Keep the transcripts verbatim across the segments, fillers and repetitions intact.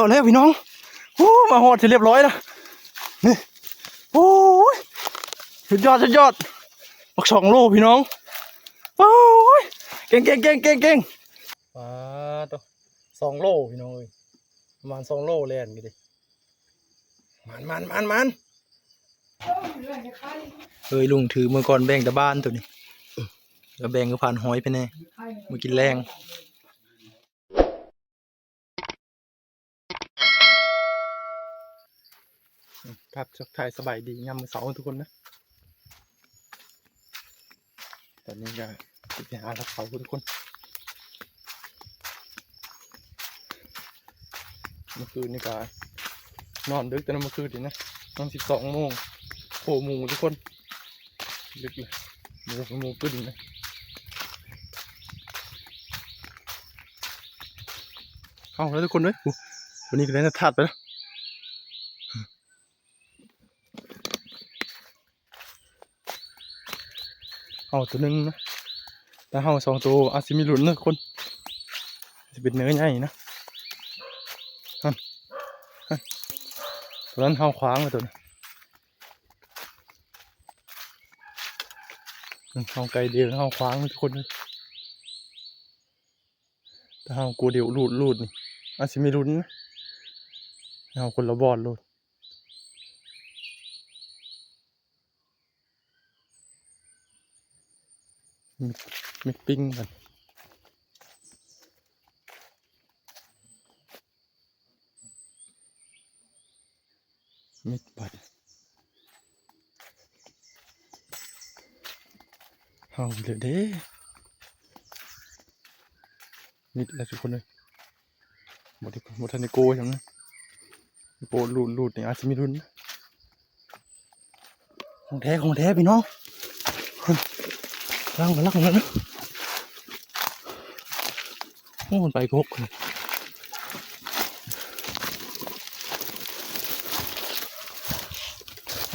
เอาแล้วพี่น้อง โอ้ มาฮอดที่เรียบร้อยแล้ว นี่ โอ้ย สุดยอด สุดยอด บักสองโลพี่น้อง โอ้ย เก่ง เก่ง เก่ง เก่ง เก่ง อ่า ตัว สองโลพี่น้องเอ้ย ประมาณสองโลแล่นกันดิ มัน มัน มัน มัน เอ้ย ลุงถือมือก่อนแบ่งตะบ้านตัวนี้ แล้วแบ่งก็ผ่านหอยไปแน่ มากินแรง ครับ ทักทายสบายดี ยามมื้อเช้าทุกคนนะ ตอนนี้ก็สิไปหาลักเขาทุกคน เมื่อคืนนี่ก็นอนดึกแต่เมื่อคืนนี่นะ นอนสิบสองโมง โผล่หมู่ทุกคน ดึกเลย หมู่ หมู่ขึ้นนะ เอาแล้วทุกคนเอ้ย โอ้ วันนี้ก็ได้ธาตุไปแล้ว เอาตัวหนึ่งนะ แต่เอาสองตัวอาจสิมีลุ้นนะทุกคน จะเป็นเนื้อใหญ่นะ นั่น นั่น ตัวนั้นเอาขวางไว้ตัวนั้น อืม เอาไกลเดียว เอาขวางไว้ทุกคนเลย แต่เอากลัวเดี๋ยวหลุด หลุดนี่ อาจสิมีลุ้นนะ เอาคนละบอลโลด มิก มิกปิ้งกัน มิกบัด เอาเลยเด้ มิกแล้วทุกคนเลย บ่ได้ บ่ทันได้โกยซ้ำนะ โกยหลุด หลุดนี่อาจสิมีลุ้น ของแท้ ของแท้พี่น้อง ลังมาลังแล้วนะ โอ้ มันไปกก ข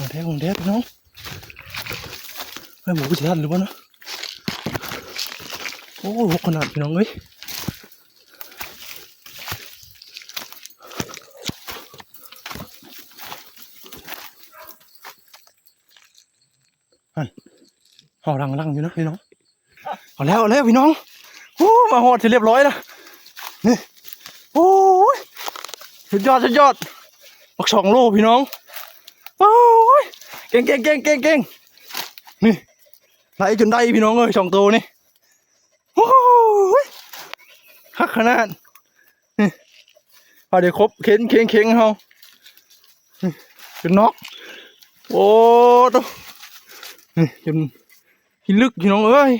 องแท้ ของแท้พี่น้อง เฮ้ย หมูกูสิทันหรือเปล่านะ โอ้ หกขนาดพี่น้องเอ้ย หั่น เฮาลังๆอยู่นะพี่น้อง เอาแล้ว เอาแล้วพี่น้อง โอ้ มาฮอดที่เรียบร้อยแล้ว นี่ โอ้ย สุดยอด สุดยอด บักสองโลพี่น้อง โอ้ย เก่ง เก่ง เก่ง เก่ง เก่ง นี่ ไล่จนได้พี่น้องเอ้ย สองตัวนี่ โอ้ย คักขนาด นี่ พอได้ครบ เข็ง เข็ง เข็งเฮา นี่ จนน็อก โอ้ โต นี่ จน ขี้ลึกพี่น้องเอ้ย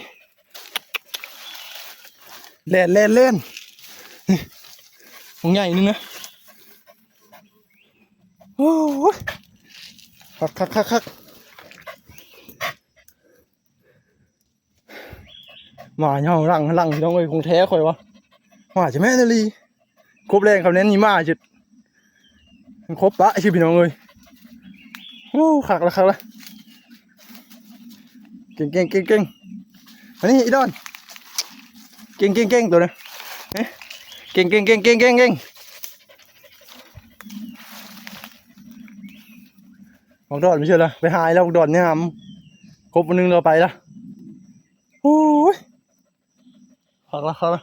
แล่น แล่น แล่น นี่ ของใหญ่นึงนะ โอ้ย คัก คัก คัก คัก มาเฮาลัง ลังพี่น้องเอ้ย ของแท้ข่อยวะ มาจะแม่นอีหลี ครบแรงคำนี้นี่มาจุด ครบปะชื่อพี่น้องเอ้ย โอ้ คักละ คักละ เก่ง เก่ง เก่ง เก่ง อันนี้อีดอน เก่ง เก่ง เก่ง ตัวนี้ เอ๊ะ เก่ง เก่ง เก่ง เก่ง เก่ง เก่ง บักดอนไม่เชื่อละ ไปหายแล้วบักดอนเนี่ยหำ ครบวันหนึงเราไปละ โอ้ย คักละ คักละ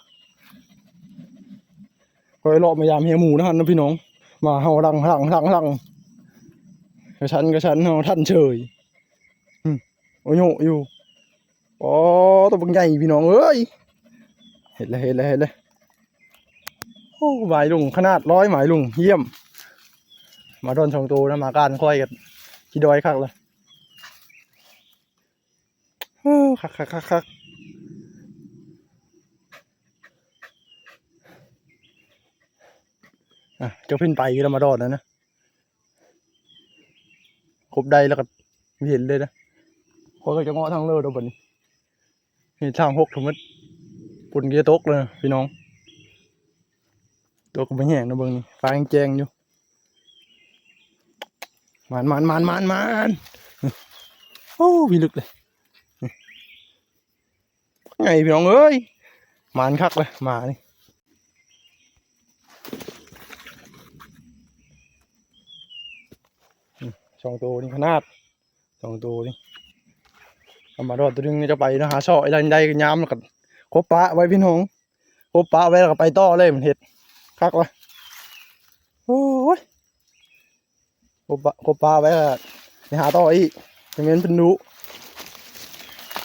คอยเลาะมายามเฮียหมูนะฮะนะพี่น้อง มาเฮาลัง ลัง ลัง ลัง กระชั้น กระชั้น เฮาทันเฉย อืม โอ้ย อยู่ อ๋อ ตัวบักใหญ่พี่น้องเอ้ย เห็นเลย เห็นเลย เห็นเลย โอ้ หมายลุงขนาดร้อย หมายลุง เยี่ยม มาดอนสองตัวนะ มาก้านค่อยกัน ขี้ดอยคักเลย โอ้ คัก คัก คัก คัก อ่ะ เจ้าเพิ่นไปอยู่แล้วมาดอนนะนะ ครบได้แล้วก็เห็นเลยนะ ข้อยก็จะเงาะทางเลิศเอาบัดนี้ นี่ทางหกทั้งหมด ฝนก็จะตกเลยนะพี่น้อง ตกก็บ่แห้งนะเบิ่งนี่ ฟ้ายังแจ้งอยู่ หมาน หมาน หมาน หมาน หมาน โอ้ พิลึกเลย ไงพี่น้องเอ้ย หมานคักเลย หมานี่ สองตัวนี่ขนาด สองตัวนี่ เอามาดอดตัวหนึ่งจะไปนะ หาเสาะไอ้ไรได้ก็ยามแล้วก็คบปะไว้พี่น้อง คบปะไว้แล้วก็ไปต่อเลย มันเห็ดคักวะ โอ้ย คบปะ คบปะไว้ก็ไปหาต่ออีก จะเม้นเป็นดุ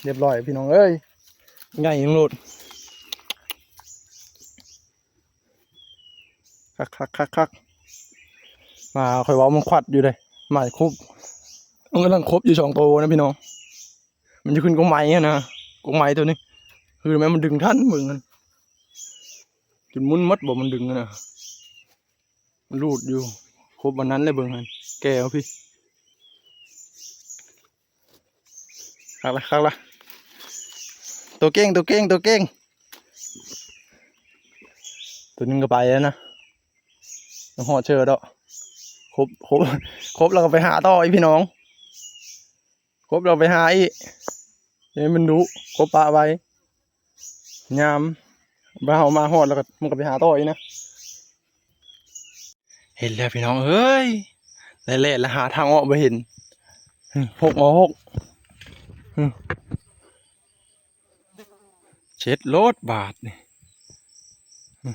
เรียบร้อยพี่น้องเอ้ย ง่ายยังโลด คักคักคักคัก มาคอยเว้ามันควัดอยู่เลย หมายคบ มันกำลังคบอยู่สองตัวนะพี่น้อง มันจะขึ้นกรงไม้อะนะ กรงไม้ตัวนี้ คือแม่มันดึงทันมึงมัน จนมุนหมดบ่มันดึงอะนะ มันรูดอยู่ คบวันนั้นเลยเบิ่งหัน แกเอาพี่ คักละ คักละ ตัวเก้ง ตัวเก้ง ตัวเก้ง ตัวหนึ่งก็ไปแล้วนะ ยังหอดเชิดอ่ะ คบ คบ คบแล้วก็ไปหาต่ออีกพี่น้อง คบแล้วไปหาอีก ยังมันดุ คบปะไว้ ยามบ่าเฮามาฮอดแล้วก็มันก็ไปหาต่ออีกนะ เห็นแล้วพี่น้องเอ้ย แล่ๆ แล้วหาทางออกบ่เห็น หึ หก งอ หก หึ เช็ดโลดบาดนี่ หึ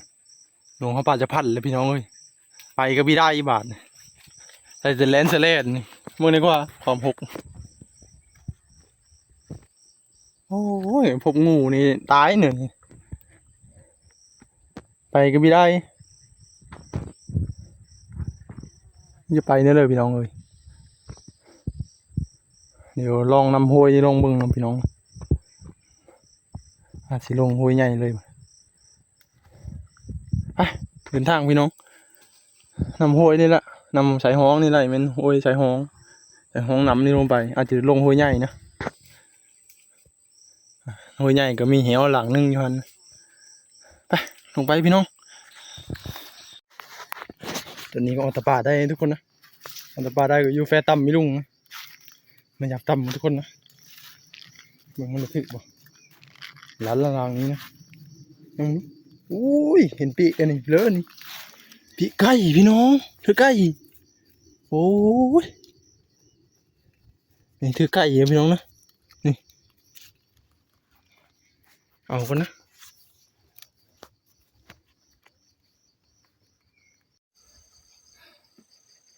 ลงเขาป่าจะพันเลยพี่น้องเอ้ย ไปก็บ่ได้บาดนี่ ใส่แต่แลนสแลนนี่ เบิ่งดีกว่า ความหก โอ้ย พบงูนี่ตายเนี่ย ไปก็บ่ได้ อย่าไปเนี่ยเลยพี่น้องเอ้ย เดี๋ยวลองนำห้วยนี่ลองเบิ่งนะพี่น้อง อาจสิลงห้วยใหญ่เลย ไป เดินทางพี่น้อง นำห้วยนี่แหละ นำสายฮ้องนี่แหละ แม่นห้วยสายฮ้อง สายฮ้องนำนี่ลงไป อาจจะลงห้วยใหญ่นะ ห้วยใหญ่ก็มีเหวหลังหนึ่งอยู่หั่น ไป ลงไปพี่น้อง ตอนนี้ก็ออกตะปาได้ทุกคนนะ ออกตะปาได้ก็อยู่แฟร์ต่ำมีลุงนะ มันอยากต่ำทุกคนนะ เบิ่งมันจะถืกบ่ หลันหลังนี้นะ อืม อุ้ย เห็นปีกอันนี้เลยนี่ ปีกไก่พี่น้อง ถือไก่ โอ้ย นี่ถือไก่อยู่พี่น้องนะ นี่ เอาก่อนนะ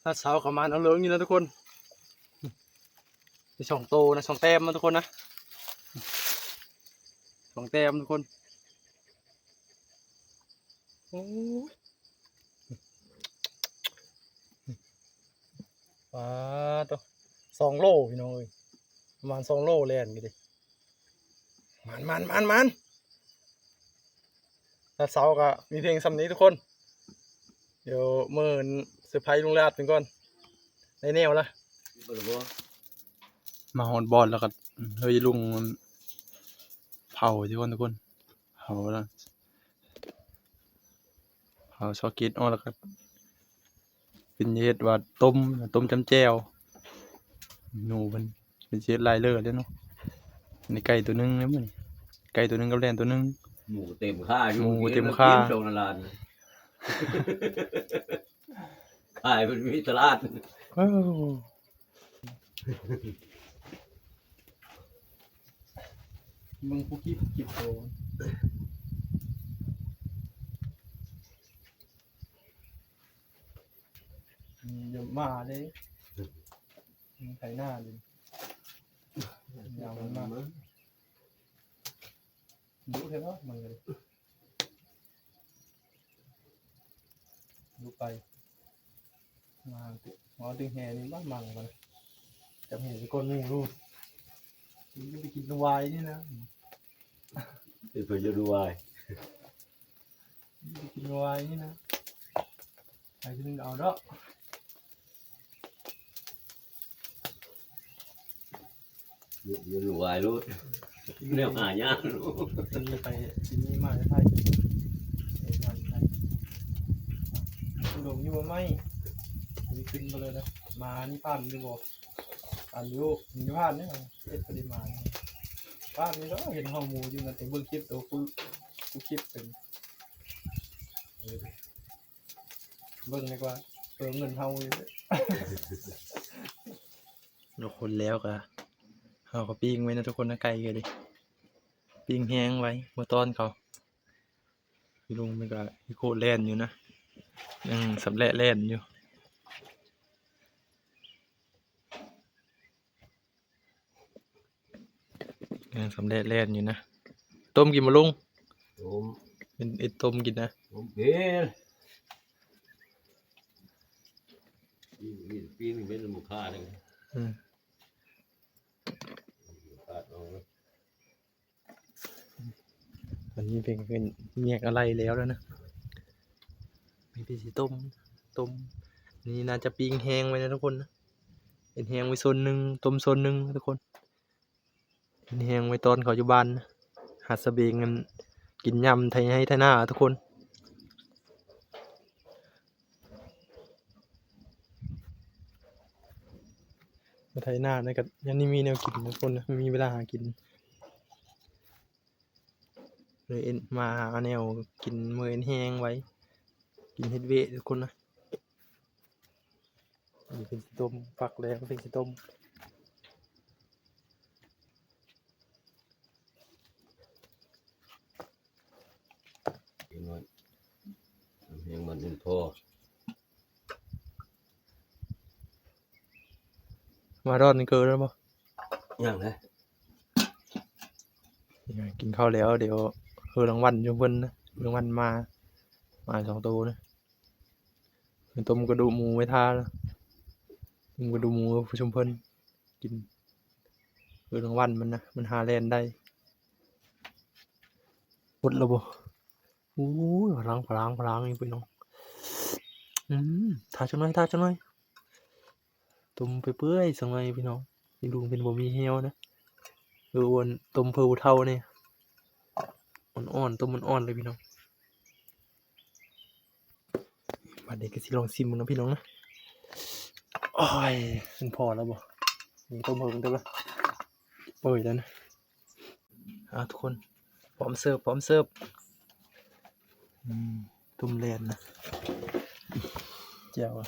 ถ้าเช้าก็มาเอาเหลืองอยู่นะทุกคน มีสองโตนะ สองแต้มนะทุกคนนะ สองแต้มทุกคน โอ้ย ปาดโต สองโลพี่น้องเอ้ย ประมาณสองโลแล่นกันดิ มัน มัน มัน มัน ถ้าเช้าก็มีเพียงส่ำนี้ทุกคน เดี๋ยวมื้ออื่นเซอร์ไพรส์ลุงลาดเพิ่นก่อน ได้แนวละ มาฮอดบ่อนแล้วก็ เฮ้ย ลุงเผาทุกคน ทุกคน เผาแล้ว เผาซอกเก็ตออกแล้วก็ เป็นเฮ็ดว่าต้ม ต้มจำแจ่ว หนูมันเป็นเฮ็ดหลายเรื่องเลยเนาะ นี่ไก่ตัวหนึ่งนะมัน ไก่ตัวหนึ่งกับแลนตัวหนึ่ง หมูเต็มค่าอยู่ หมูเต็มค่า กินตรงนั้น ขายมันมีตลาด เออ มึงผู้คิดคิดโต อืม อย่ามาเลย มึงไถหน้าเลย อย่ามันมา ดุแท้เนาะ มันเลย ดูไป มาติ มาดึงแหนี่บ้านมังมัน จับแหสิก้นหมู่ลูก มันจะไปกินวายนี่นะ เดี๋ยวไปจะดูวาย ไปกินวายนี่นะ ไปกินเอาเนาะ เดี๋ยว เดี๋ยวดูวายลูก แนวหายากลูก นี่ไป ที่นี่มาจะไทย ไปไทย ลงอยู่บ่ไหม มีขึ้นมาเลยนะ มานี่ผ่านอยู่บ่ ผ่านอยู่ มีผ่านเนี่ย เฮ็ดปริมาณ ผ่านนี่แล้วเห็นเฮาหมู่อยู่นั่น แต่เบิ่งคลิปตัวกู กูคลิปเป็น เออ เบิ่งดีกว่า เปลืองเงินเฮาอยู่เด้อ ยกคนแล้วก็ เขาก็ปิ้งไว้นะทุกคนนะ ไก่ก็ดี ปิ้งแห้งไว้เมื่อตอนเขา ลุงมันก็อีโคแล่นอยู่นะ ยังสำเร็จแล่นอยู่ ยังสำเร็จแล่นอยู่นะ ต้มกินมาลุง ผม เป็นไอ้ต้มกินนะ ผมเป็น ปีนเป็นหมูค่าเลย อืม ขาดเอาไว้ อันนี้เป็น เป็นแยกอะไรแล้วแล้วนะ มีที่สิต้ม ต้ม นี่น่าจะปิ้งแห้งไว้นะทุกคนนะ เป็นแห้งไว้โซนหนึ่ง ต้มโซนหนึ่งทุกคน เป็นแห้งไว้ตอนเขาอยู่บ้านนะ หาสะเบงกัน กินยำไทยให้ไทยหน้าทุกคน มาไทยหน้านะก็ยังนี่มีแนวกินทุกคนนะ ไม่มีเวลาหากิน เลยเอ็น มาหาแนวกินมื้อเอ็นแห้งไว้ กินเฮ็ดเวะทุกคนนะ นี่เป็นสิต้ม ฟักแล้วเป็นสิต้ม เห็นมัน เห็นมันเป็นพ่อ มารอดนี่เกินแล้วบ่ ยังนะ กินข้าวแล้ว เดี๋ยวคือรางวัลอยู่เพิ่นนะ รางวัลมา มาสองตัวนะ ต้มกระดูกหมูไว้ทานะ ต้มกระดูกหมูไว้ประชุมเพิ่นกิน คือรางวัลมันนะ มันหาแล่นได้ หมดแล้วบ่ โอ้ย พลัง พลัง พลังนี่พี่น้อง อืม ทาจังหน่อย ทาจังหน่อย ต้มไปเปื่อยสังไงพี่น้อง นี่ลุงเป็นบ่มีเหี่ยวนะ เออ อ้วน ต้มเพื่อผู้เฒ่านี่ อ่อนๆ ต้มอ่อนๆ เลยพี่น้อง บัดนี้ก็สิลองชิมมันนะพี่น้องนะ โอ้ย มันพอแล้วบ่ นี่ต้มเพิ่มเติมละ เปื่อยแล้วนะ อ่ะทุกคน พร้อมเสิร์ฟ พร้อมเสิร์ฟ อืม ต้มแล่นนะ แจ่วอะ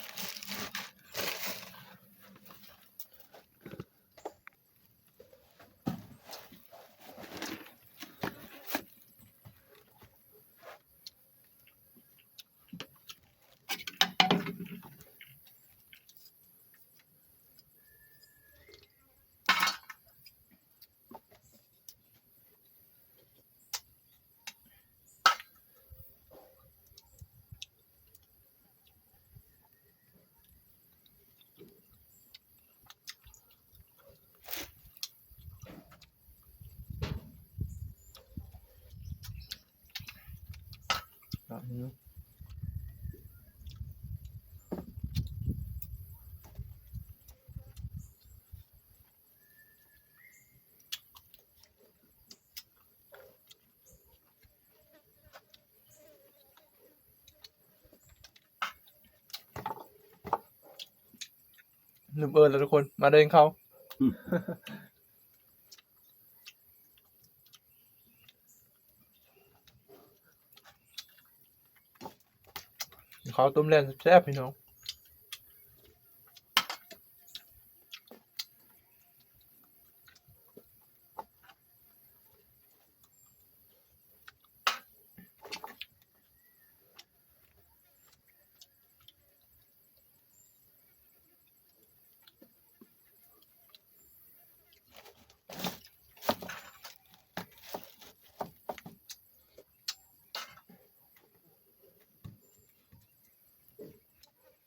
ลืมเอิ้นแล้วทุกคน มาเดินเขา อืม ข้าวต้มแล่นแซ่บๆ พี่น้อง อื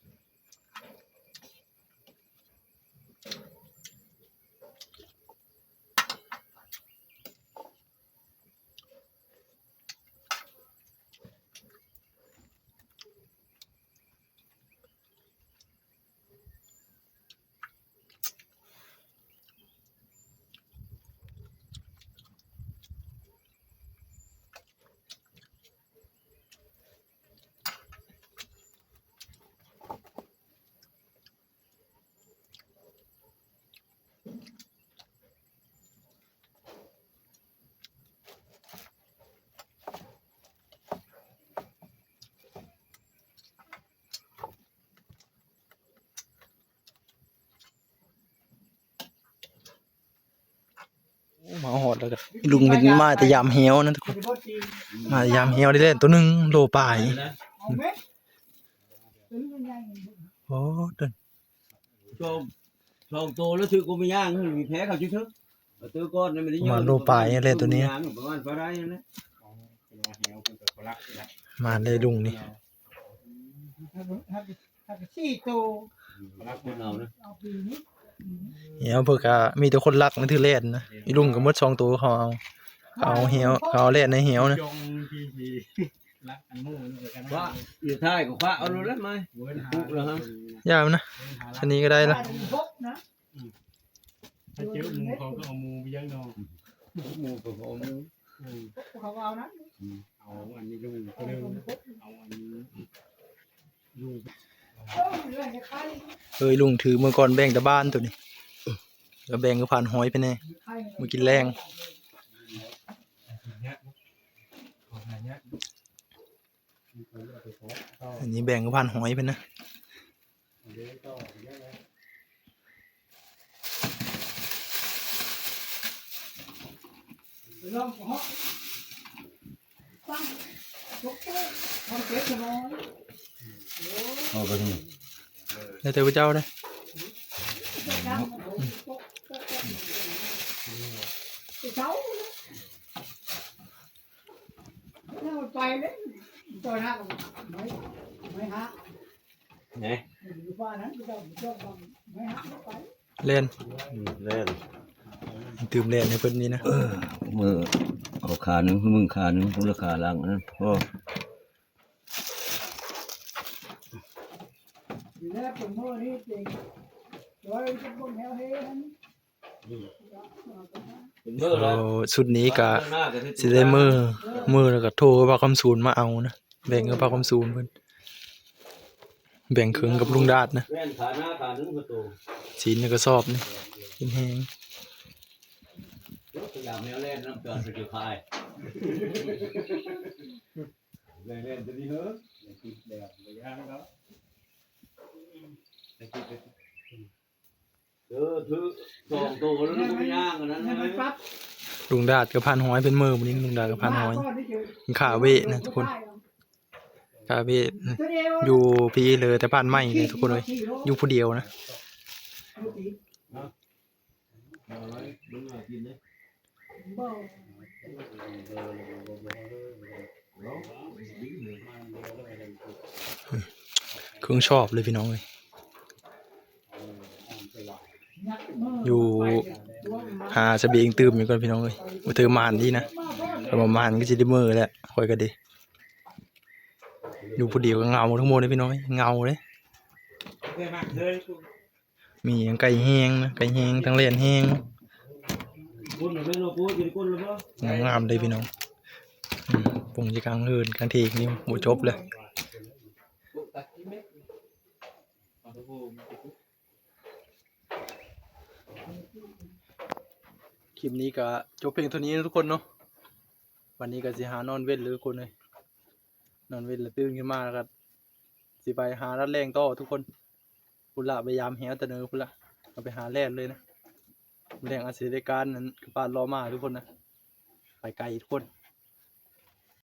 มาฮอดแล้วก็อีลุงเพิ่นมาแต่ยามแฮวนะทุกคน มายามแฮวได้แล้วตัวหนึ่งโลปลาย โอ้ ต้น สอง สองตัวแล้วถือกูไม่ย่าง มีแพ้เขาชื่อเถอะ เอาตัวก้อนนั่นไม่ได้ย่าง ประมาณโลปลายนี่แหละตัวนี้ ย่างประมาณปลาได้นั่นแหละ มาเลยลุงนี่ สี่ตัว รักคนเอานะ เอาปีนี้ เดี๋ยวเพิ่นก็มีแต่คนรักนะถือแล่นนะ อีลุงก็หมดสองตัวเขาเอา เขาเอาแฮว เขาเอาแล่นในแฮวนะ จงพีพี รักอันหมู่นี่ก็ ว่า ได้ อยู่ท้ายก็คว้าเอาโลดแล้วไหม เวิ้นหา ปุ๊บแล้วฮะ ยามนะ อันนี้ก็ได้ละ หกนะ ถ้าเจอหมู่เขาก็เอาหมู่ไปย่างนอก หมู่ก็เอาหมู่ อืม เขาเอานะ เอาอันนี้ลุงก็เลยเอาอันนี้ลุง เอ้ยลุงถือมื้อก่อนแบ่งแต่บ้านตัวนี้ แล้วแบ่งก็ผ่านหอยไปแน่ มื้อกินแลง อันนี้แบ่งก็ผ่านหอยไปนะ เอาไปนี่ แล้วแต่พระเจ้าเด้อ ไปเลย ตัวหน้าก็ไม่ ไม่ฮะ ไหน อยู่บ้านนั้นก็ต้อง ไม่ฮะ ไม่ไป แล่น อืม แล่น ตื่มแล่นให้เพิ่นนี่นะ เออ มือเอาขาหนึ่ง มึงขาหนึ่ง กูละขาหลังนั่น พอ ทีแรกผมเมื่อนี้จริง ร้อยจะบนแถวเฮนั้น เป็นเมื่อ โอ้ แล้ว ชุดนี้ก็ ข้างหน้าก็ที่ สิได้มื้อ มื้อแล้วก็โทรให้บ่าวคำสูนมาเอานะ แบ่งกับบ่าวคำสูนเพิ่น แบ่งครึ่งกับลุงดาดนะ แว่นขาหน้าขาหนึ่งประตู ศีลในกระสอบนี่ กินแฮง รถสยามแนวแล่นน้ำจอดสะกิดพาย แล่นแล่นตัวนี้เหรอ แล่นติดแบบบ่ย่างแล้ว แล่นติดแบบ เออ ถือสองตัวแล้วมันก็ย่างอันนั้น ให้มันปรับ ลุงดาดกับผ่านหอยเป็นมื้อมื้อนี้ ลุงดาดกับผ่านหอย มันขาเวะนะทุกคน ขาเวะนะ อยู่พีเลยแต่ผ่านไม่เลยทุกคนเลย อยู่ผู้เดียวนะ เครื่องชอบเลยพี่น้องเลย อยู่หาเสบียงตื่มอยู่ก่อนพี่น้องเลย บ่ถือหมานดีนะ ถ้าบ่หมานก็สิได้มื้อแล้ว ข้อยก็ดี อยู่ผู้เดียวก็เหงาทั้งหมดเลยพี่น้องเอ้ย เหงาเลย มีทั้งไก่แฮงนะ ไก่แฮง ทั้งแล่นแฮง งามๆเลยพี่น้อง อืม ปงอยู่กลางเฮือนกลางเทงนี่บ่จบเลย คลิปนี้ก็จบเพียงเท่านี้นะทุกคนเนาะ วันนี้ก็สิหานอนเว็นเลยทุกคนเลย นอนเว็นแล้วตื่นขึ้นมาแล้วก็สิไปหาลัดแล่นต่อทุกคน พุ้นละไปยามแฮวตะเนิพุ้นละ เอาไปหาแล่นเลยนะ แล่นอาจสิได้การนั้นคือปานรอมาทุกคนนะ ไปไกลทุกคน